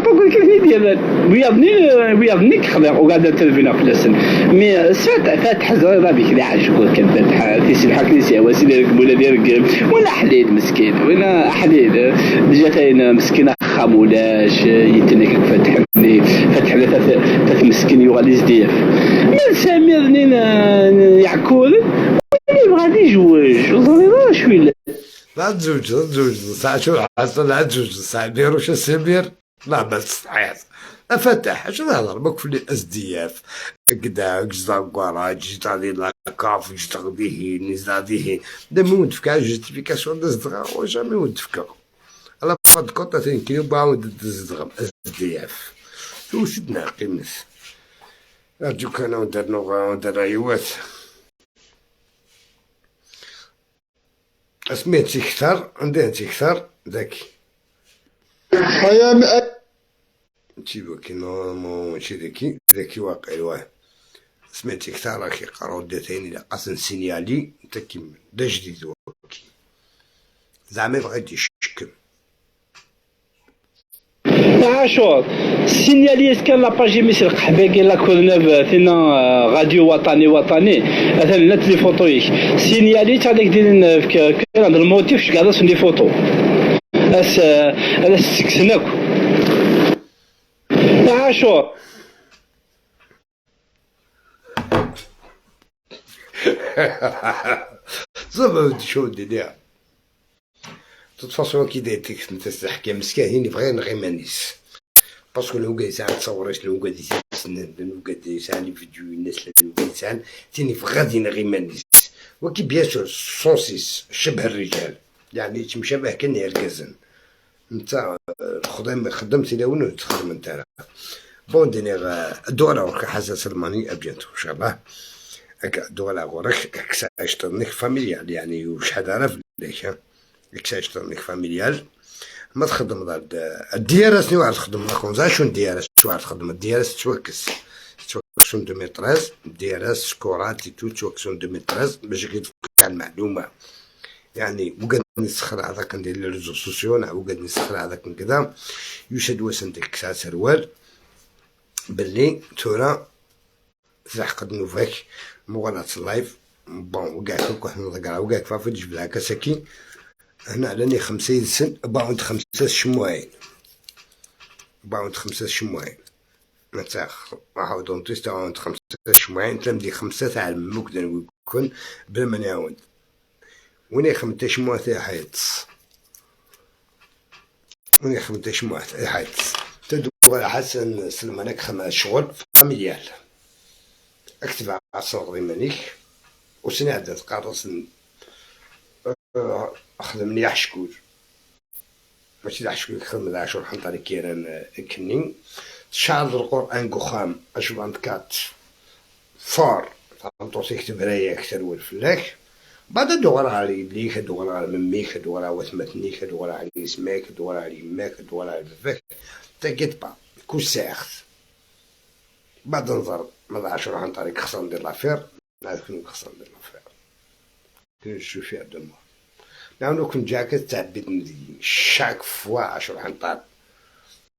با كيف ديال ويضني كخضر وقاعد تلفينا في السن مي فاتح زريضه بك اللي عاشق كان فاتح تيسي الحق نسي وسيدي ولا ديال ولا حليل مسكين ولا حليل ديجا تاين مسكينه خامولاش يتنك فاتحني فاتح ثلاث مسكين يغالي زديف من سمير نين يعكول اللي بغا يجوج وزريضه شويه. لا تزوج لا تزوج ساعة شو حصل لا تزوج ساعة بيروش السمير لا بس صحيح افتح شو نهضر ماك في اس دي اف كدا كزا كواراج جيت غادي لاكاف جيت غادي نيز غادي دا مون تفكا جوستيفيكاسيون دزدغا وجامي ون تفكا على فاد كونت تنكيو باعود دزدغم اس دي اف توسدنا قيمس ارجو كان ودرنا ودر ايوات اسميت كثر عندي كثر ذاك تيبو كي نورمالمون ماشي ذكي ذكي واقع واه سمعتي كثر راه كيقراو داتين الى قاسن سينيالي انت كيما دا جديد وكي زعما يبغى يشكل عاشور سينيالي كان لاباجي ميس القحباكي لا كورنيف فينا راديو وطني وطني مثلا نت لي فوتويك سينيالي تاع ديك ديال كان عند الموتيف قاعد لي فوتو اس اس سكسناك عاشور. زعما شو دير توت فاصون كي داير تيك انت تحكي مسكين بغي نغي مانيس باسكو لو كاع ساعة تصوريش لو كاع سنان لو كاع ساعة لي فيديو الناس لو كاع ساعة تيني غادي نغي مانيس وكي بيان سور 106 شبه الرجال يعني مشابه كان يركزن انت خدام خدمت الى وين تخدم انت بون دينيغ الدورة ورك حسن سلماني ابيانتو ان شاء الله الدورة غورك كسا فاميليال يعني وشحال عرف لك اكسا فاميليال ما تخدم دار الديارس ني واحد تخدم لا شون الديارس واحد تخدم الديارس توكس توكسون 2013 الديارس سكورات تو توكسون 2013 باش كيتفك المعلومة يعني وقد نسخر هذاك ندير لي ريزو سوسيو وقد نسخر هذاك كذا يشد وسن ديك ساعة سروال باللي تورا زحقد نوفاك مغنات اللايف بون وكاع كوك حنا وكاع كفافي تجبد هكا ساكي هنا علاني 5 سن باعود 5 شموعين باعود 5 شموعين نتاخ راحو دونتيست باعود 5 شموعين تلمدي 5 تاع المك يكون بلا ما نعاود وين خمسة شموع تاع حيط وين خمسة شموع تاع حيط تدو حسن سلمانك خمس شغل فاميليال اكتب عصر غيمانيك وسني عدد قارص خدمني حشكول ماشي حشكول خدم عاشور حنطري كيران كنين شعر القرآن قخام أشوف عند كات فار فهمتو يكتب رايا أكثر والفلاك بعد دورا على يديك دورا على مميك دورا وثمتنيك دورا على اسمك دورا على يماك دورا على باباك تاكيت با كل ساعة بعد نظر ما عاشور حنطري خصنا ندير لافير هذاك خصنا ندير لافير كنشوف فيها دمو نعاونو كنت جاكت تعبد ندي شاك فوا عشر حنطال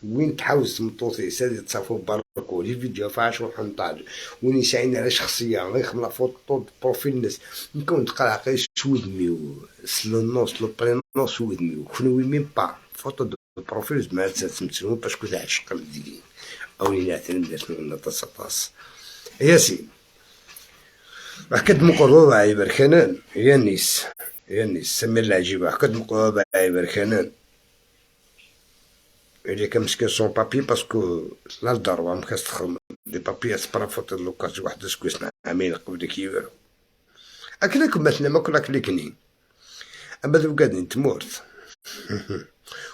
وين تحاوز تمطوطي سادي تصافو باركو لي فيديو في عشر حنطال وين يساعدنا على شخصية غير خملا فوتو بروفيل الناس نكون تقرا غير سويدميو سلو نو سلو برينو سويدميو كنوي ميم با فوتو دو بروفيل زعما تسمتسمو باسكو تعشق الدين او لي نعتمد طاس ياسين حكد مقرور عيبر كنان يا نيس يا نيس سمير العجيبة حكد مقرور عيبر كنان اللي كمسكين سون بابي باسكو لا الدار مكاس تخدم دي بابي سبرا فوت لوكاس واحد سكويس عامين قبل كيبرو أكلك مثلا ما كنا كليكني أما ذو قادني تمورت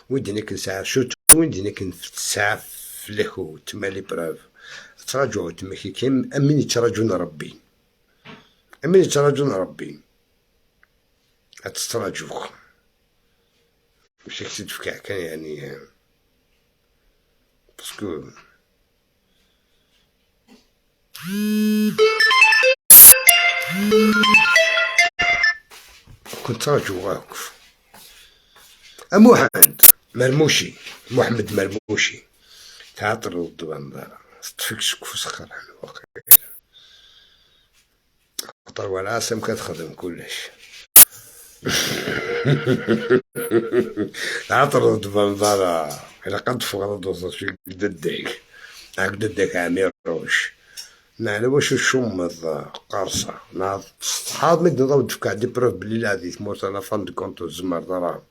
وين كن ساعة شو وين كن ساعة فلخو تما لي براف تراجعو تما كي كيم أمين يتراجعون ربي أمين يتراجعون ربي أتستراجعوك مش كتدفع كان يعني باسكو كنت راجعوك محمد مرموشي محمد مرموشي تعطر الدوام تفك شكوف سخر الوقت خطر والعاصم كتخدم كلش. تعطر الدوام إلا قد فوق دوزا شي قدك قدك عمير روش نعلى واش الشمض قرصة ناض صحاب مد نضاو دفكا دي بروف بلي لا دي تموت انا فان دو كونت الزمر دراهم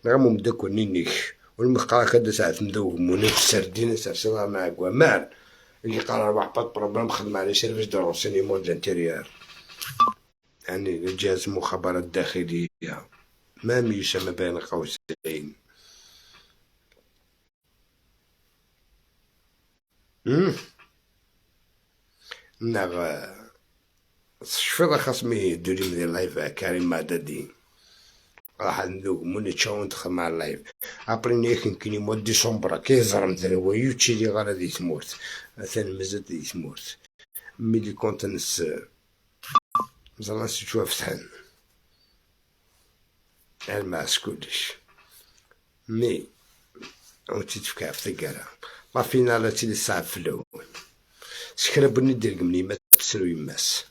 نغمو مداك ونينيك والمخقرا كدا ساعة مداو مونيك السردين سرسلا مع كوامان اللي قرا واحد با بروبليم خدم على سيرفيس دو رونسينيمون دو لانتيريور يعني جهاز المخابرات الداخلية ما يسمى بين قوسين. نغ شفيض خاص مي دوري من اللايف كريم معددي راح ندوق موني تشاون ندخل مع اللايف ابري نيكن كيني موا ديسمبر كيزرم دروا يوتشي لي غالا دي تمورت مثلا مازال دي تمورت ملي كونت نس زعما تشوف فتحن الماس كلش مي وتتفكا في ثقالة ما فينا تيلي صعب في الأول سكرا بني دير قمني ما تسرو يماس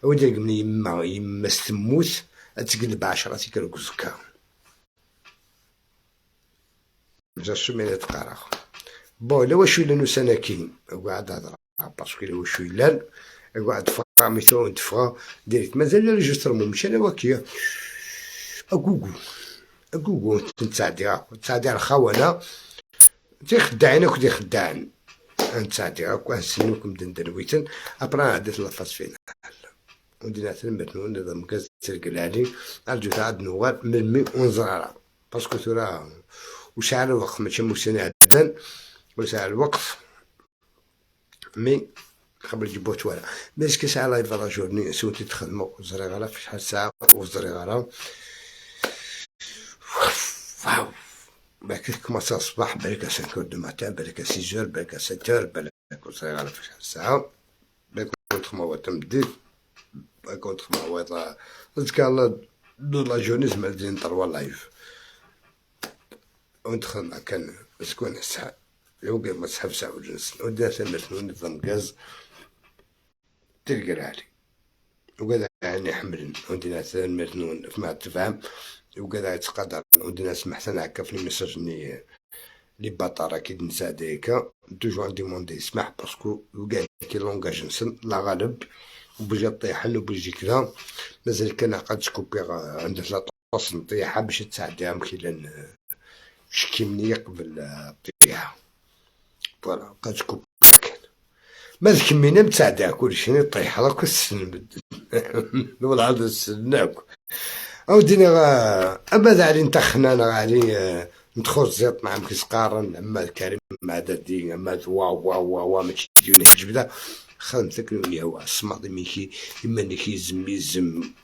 أو دير قمني يما يماس تموت أتقلب 10 تيكر كزكا جاسومي لا تقرا بون إلا واش إلا نوسانا كاين قاعد هضر باسكو إلا واش إلا قاعد فقا ميتو نتفقا ديريكت مازال ريجسترمون مشى أنا واكيا أكوكو أكوكو تنتعدي تساعدي على الخونة تيخدعين أكو تيخدعن نتساعدي أكو نسنوكم دندرويتن أبرا عدت لافاس فينال ودينا تنبتنو نظام كاز ترقلالي أرجو تعاد نوغال ملمي ونزرارا باسكو ترى وشعر الوقت ماشي موسيني عدن وشعر الوقت مي قبل جيبوت ولا مي كي ساعة لايف لا جورني سوتي تخدمو زريغرا في شحال ساعة وزريغرا واو بالك كومونسا الصباح بالك 5 دو ماتان بالك 6 بالك 7 بالك زريغرا في شحال ساعة بالك كونتر تمديد بالك كونتر ما ذكر الله دو لا جورني زعما دين تروا لايف وندخل مع كان سكون الساعة لو ما تسحب ساعة وجنس ودنا ثمرت نظام غاز تلقى علي وقال يعني حمل ودينا ثمرت فما تفهم وقال يتقدر ودينا سمحت انا هكا في الميساج ني لي باطارا كي نسا ديكا توجور ديموندي سمح باسكو وقال كي لونغاج نسن لا غالب وبيجي طيحن وبيجي كذا مازال كان قاد سكوبي عند 13 نطيحها باش تساعدها مكيلا شكي مني قبل الطيحة فوالا قاد سكوبي كان ما ذكمينا متساعدها كلشي نطيح راك السن ولا عاد السناك أوديني أما علي نتخنا أنا علي ندخل زيط مع مكسقارن أما كريم مع دادي أما واو واو واو ما تجيوني جبدة خدمتك نوني هو الصماطي ميكي إما نكي زمي زم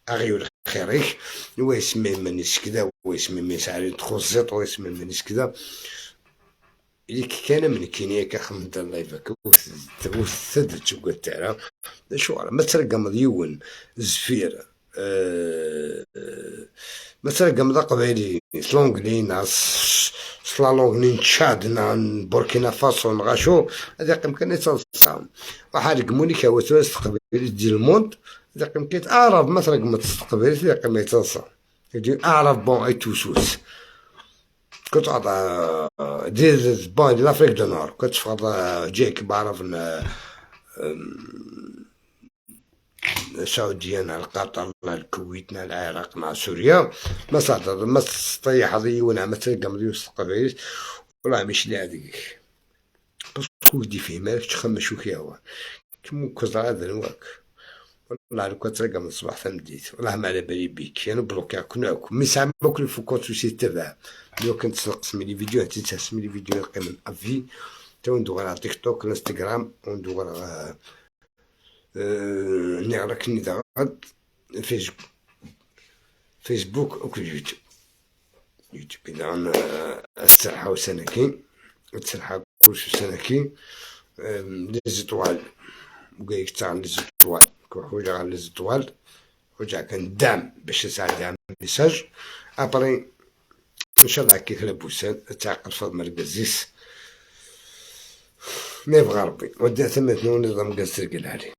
أغيول خيريك ويسمي مانيش كذا ويسمي مانيش علي ندخل زيط ويسمي مانيش كذا اللي كان من كينيا كخمد اللايف وثد تشوكا تاعها شو ما ترقم ديون زفير مثلا قمضة قبايلي سلونغلي سلالونغلي تشاد بوركينا فاسو نغاشو هذا قيم كان يتصاوم واحد قموني كاوتو استقبل ديال الموند هذا قيم كيت اعرف مثلا قمت تستقبل هذا قيم يتصاوم يجي اعرف بون اي توسوس كتعطى ديال بون ديال لافريك دو نور كتفرض جيك بعرف السعودية مع قطر مع الكويت مع العراق مع سوريا ما صارت ما تطيح هذه ونعم تلقى مليون قبائل والله ماشي اللي هذيك باسكو دي فيه مالك تخمم شو كي هو كمو كزرا هذا نواك والله لو كان تلقى من الصباح تمديت والله ما على بالي بيك انا بلوكا كناك مي ساعة ما كل فوكونت سي تبع لو كنت تسمي لي فيديو تسمي لي فيديو قيم افي تو ندور على تيك توك الانستغرام وندور على نعرف نضغط فيسبوك وكل يوتيوب إذا السرحة وسنكين السرحة كلشي سنكين لي زيطوال وكايك تاع لي زيطوال كحوجة على لي زيطوال وجا كان دعم باش تساعد ميساج ابري ان شاء الله كي كلا بوسان تعقل فض مركزيس. ما يبغى ربي ودي ثمتني ونظام قصر عليه.